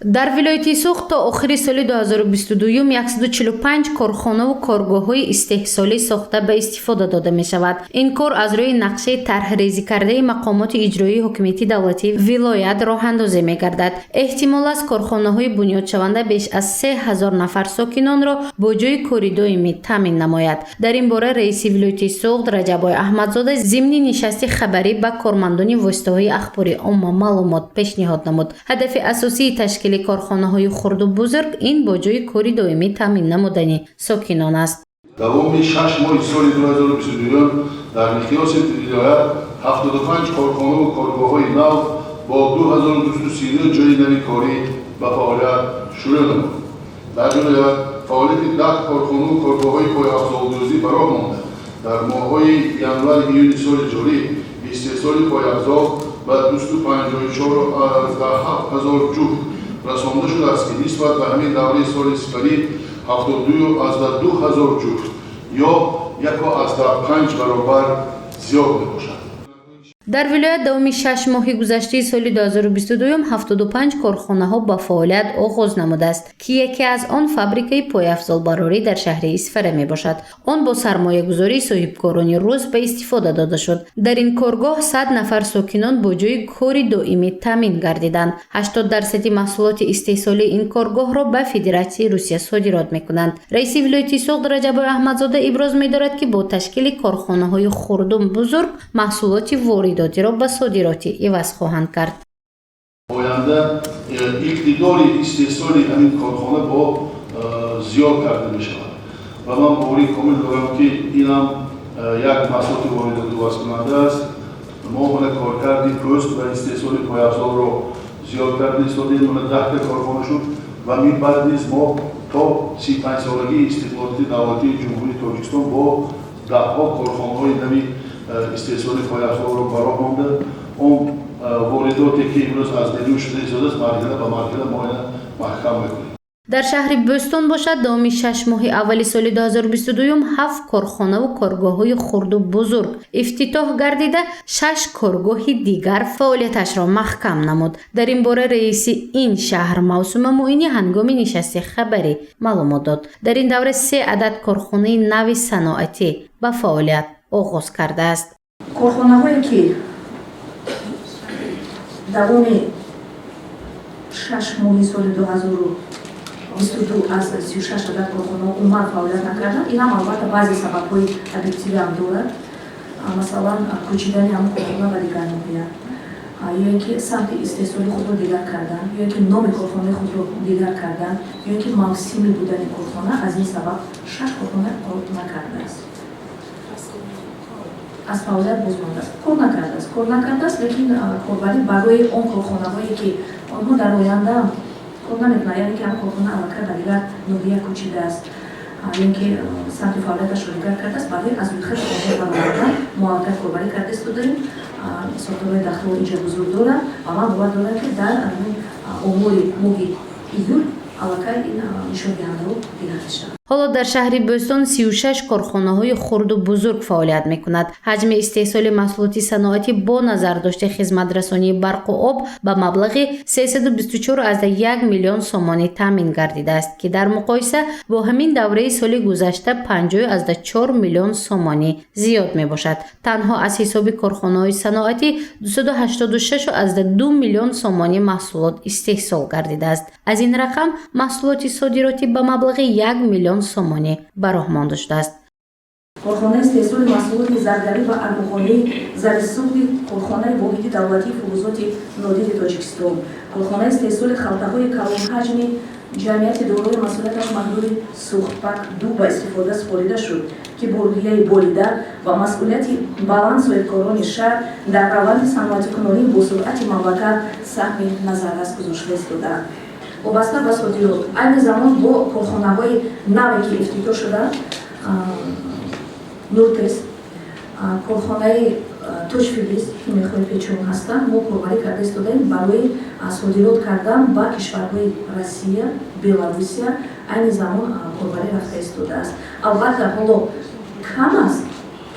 Дар вилояти Суғд то охири соли 2022 145 корхонаву коргоҳҳои истеҳсолӣ сохта ба истифода дода мешавад. Ин кор аз рӯи нақшаи тарҳрезӣ кардаи мақомоти иҷроии ҳокимияти давлатии вилоят роҳандозӣ мегардад. Эҳтимол аст, корхонаҳои бунёдшаванда беш аз 3000 нафар сокинонро бо ҷойи кори доимӣ таъмин намояд. Дар ин бора раиси вилояти Суғд Раҷаббой Аҳмадзода зимни нишасти хабарӣ ба кормандони воситаҳои ахбори омма маълумот пешниҳод намуд. Ҳадафи асосии ташкили корхонаҳои хурду бузург ин бо ҷойи кори доимӣ таъмин намудани сокинон аст. Давоми 6 моҳи соли 2022 дар миқёси вилоят 75 корхонаву коргоҳҳои нав бо 2239 ҷойи нави корӣ ба фаъолият шурӯъ намуд. Дар вилоят фаъолияти 10 корхонаву коргоҳҳои пойафзолдӯзӣ ба роҳ монда, дар моҳҳои январи июни соли ҷорӣ истеҳсоли пойафзол ба 254,7 ҳазор ҷуфт расонда шудааст, ки нисбат ба ҳамин давраи соли сипарӣ 72,2 ҳазор ҷуфт ё 1,5 баробар зиёд мебошад. Дар вилоят давоми 6 моҳи гузаштаи соли 2022 75 корхонаҳо ба фаъолият оғоз намудааст, ки яке аз он фабрикаи пойафзолбарорӣ дар шаҳри Исфара мебошад. Он бо сармоягузории соҳибкорони рус ба истифода дода шуд. Дар ин коргоҳ 100 нафар сокинон бо ҷойи кори доимӣ таъмин гардиданд. 80 дарсади маҳсулоти истеҳсолии ин коргоҳро ба Федератсияи Русия содирот мекунанд. Раиси вилояти Суғд Раҷаббой Аҳмадзода иброз медорад, ки бо ташкили корхонаҳои хурду бузург маҳсулоти воридотиро ба содиротӣ иваз хоҳанд кард. Оянда иқтидори истеҳсоли ҳамин корхона бо зиёд карда мешавад ва ман боварии комил дорам, ки инам як маҳсулоти воридотӣ ивазкунанда аст. Мо мана коркарди пӯст ва истеҳсоли пойафзолро зиёд карда истодем. Мана 10-та корхона шуд ва мин баъд низ мо то 35-солагии истиқлолияти давлатии Ҷумҳурии Тоҷикистон бо даҳҳо корхонаҳои нави истеҳсоли пойафзолро ба роҳ монда, он воридоте, ки имрӯз аз берун шуда истодааст, марҳила ба марҳила мо ина маҳкам мекунем. Дар шаҳри Бӯстон бошад, давоми 6 моҳи аввали соли 2022 ҳафт корхонаву коргоҳҳои хурду бузург ифтитоҳ гардида, шаш коргоҳи дигар фаъолияташро маҳкам намуд. Дар ин бора раиси ин шаҳр Мавсума Муинӣ ҳангоми нишасти хабарӣ маълумот дод. Дар ин давра се адад корхонаи нави саноатӣ ба фаъолият оғоз кардааст. Корхонаҳое, ки давоми 6 моҳи соли 2022 аз 36 адад корхонаҳо умуман фаъолият накарданд, ин ҳам албатта баъзе сабабҳои объективиам дорад. Масалан, кӯчидани ҳамон корхона ба дигар ноҳия ё ин ки самти истеҳсоли худро дигар кардан, ё ин ки номи корхонаи худро дигар кардан, ё ин ки мавсимӣ будани корхона. Аз ин сабаб шаш корхона кор накардааст, аз фаъолият боз мондааст, кор накардааст. Лекин корбарӣ барои он корхонаҳое, ки онҳо дар оянда кор намекунанд, яъне ки ҳамон корхона аллакай ба дигар ноҳия кӯчидааст ё ин ки самти фаъолияташро дигар кардааст, барои аз рӯйхати онҳо баровардан мо аллакай корбарӣ карда истодаем. Сохторҳои дахлдор инҷа ҳузур доранд ва ман бовар дорам, ки дар омори моҳи июл аллакай ин нишондиҳандаҳо дигар мешавад. Ҳоло дар шаҳри Бӯстон 36 корхонаҳои хурду бузург фаъолият мекунад. Ҳаҷми истеҳсоли маҳсулоти саноатӣ бо назардошти хизматрасонии барқу об ба маблағи 324,1 миллион сомонӣ таъмин гардидааст, ки дар муқоиса бо ҳамин давраи соли гузашта 50,4 миллион сомонӣ зиёд мебошад. Танҳо аз ҳисоби корхонаҳои саноатӣ 286,2 миллион сомонӣ маҳсулот истеҳсол гардидааст. Аз ин рақам маҳсулоти содиротӣ ба маблағи 1 миллион сомонӣ ба роҳ монда шудааст. Корхонаи истеҳсоли маҳсулоти заргарӣ ва арғувонии зари Суғди корхонаи воҳиди давлатии фулузоти нодири Тоҷикистон, корхонаи истеҳсоли халтаҳои калонҳаҷми ҷамъияти дорои масъулияташ маҳдуди Сухтпак ду ба истифода супорида шуд, ки бо рӯҳияи болида ва масъулияти баланд соҳибкорони шаҳр дар раванди саноатикунонии босуръати мамлакат саҳми назаррас гузошта истодаанд. Вобаста ба содирот, айни замон бо корхонаҳои наве, ки ифтитоҳ шуданд, Нуртес, корхонаи Тоҷфилиз, ки мехоҳи печон ҳастанд, мо корбарӣ карда истодаем барои содирот кардан ба кишварҳои Россия, Беларусия. Айни замон корбарӣ рафта истодааст. Албатта, ҳоло кам аст.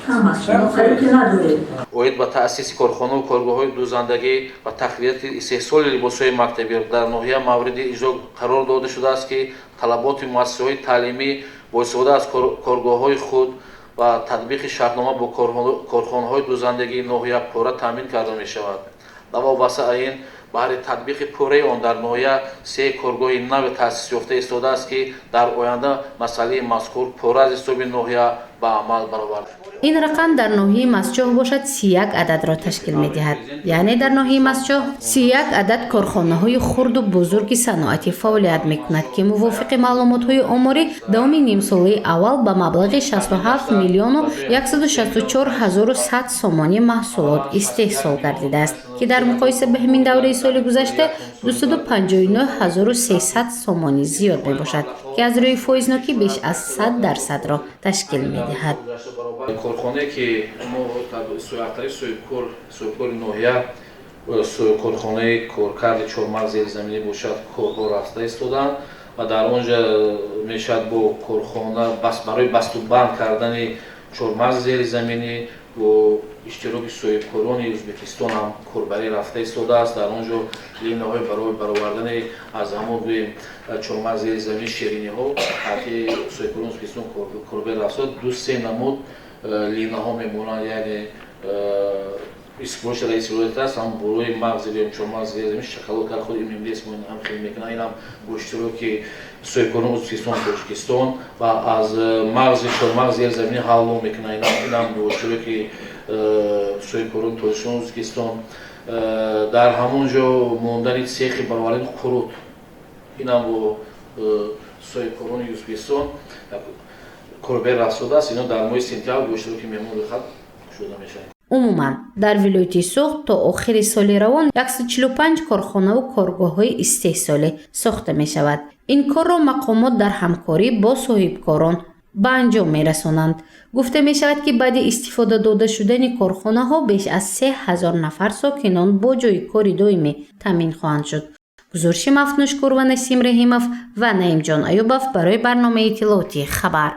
Кам аст, шумо қариб ки надоред. Оид ба таъсиси корхонаву коргоҳҳои дӯзандагӣ ва тақвияти истеҳсоли либосҳои мактабӣ дар ноҳия мавриди иҷро қарор дода шудааст, ки талаботи муассисаҳои таълимӣ бо истифода аз коргоҳҳои худ ва татбиқи шартнома бо корхонаҳои дӯзандагии ноҳия пурра таъмин карда мешавад. Вобаста ба ин, баҳри татбиқи пурраи он дар ноҳия се коргоҳи нави таъсис ёфта истодааст, ки дар оянда масъалаи мазкур пурра аз ҳисоби ноҳия ба амал баровард. Ин рақам дар ноҳияи Мастчоҳ бошад, 31 ададро ташкил медиҳад. Яъне дар ноҳияи Мастчоҳ 31 адад корхонаҳои хурду бузурги саноатӣ фаъолият мекунад, ки мувофиқи маълумотҳои оморӣ давоми нимсолаи аввал ба маблағи 67 миллиону 164 ҳазору 100 сомонӣ маҳсулот истеҳсол гардидааст, ки дар муқоиса ба ҳамин давраи соли гузашта 259 ҳазору 300 сомонӣ зиёд мебошад, ки аз рӯи фоизнокӣ беш аз 100 дарсадро ташкил медиҳад. Корхонае, ки мо сояқтари соҳибкори ноҳия, корхонаи коркарди чормағз зеризаминӣ бошад, корҳо рафта истоданд ва дар он ҷа мешавад бо корхона барои бастубанд кардани чормағзи зеризаминӣ бо иштироки соҳибкорони Ӯзбекистон ҳам корбарӣ рафта истодааст. Дар он ҷо линаҳои барои баровардани аз ҳамон, гӯем, чормағзи зеризаминӣ, шириниҳо, ки соҳибкорони Ӯзбекистон корбарӣ рафта, ду се намуд линаҳо мемонанд. Яъне истифода раиси вилоят аст, ҳам болои мағзи, гӯем, чормағзи зеризаминӣ шоколад кар худ ММДС ҳам хел мекунад. Инам бо иштироки соҳибкорони Ӯзбекистон, Тоҷикистон ва аз мағзи чормағзи зеризаминӣ ҳалво мекунад. Инам бо иштироки соҳибкорони Тоҷикистон, Ӯзбекистон. Дар ҳамон ҷо мондани цехи баровардани қурут, инам бо соҳибкорони Ӯзбекистон корбар рафтодааст. Ино дар моҳи сентябр бо иштироки меҳмон рӯйхат шуда мешавад. Умуман, дар вилояти Суғд то охири соли равон 145 корхонаву коргоҳҳои истеҳсолӣ сохта мешавад. Ин корро мақомот дар ҳамкорӣ бо соҳибкорон ба анҷом мерасонанд. Гуфта мешавад, ки баъди истифода дода шудани корхонаҳо беш аз 3000 нафар сокинон бо ҷойи кори доимӣ таъмин хоҳанд шуд. Гузориши Мафнушкур ва Насим Раҳимов ва Наимҷон Аюбов барои барномаи иттилоотии «Хабар».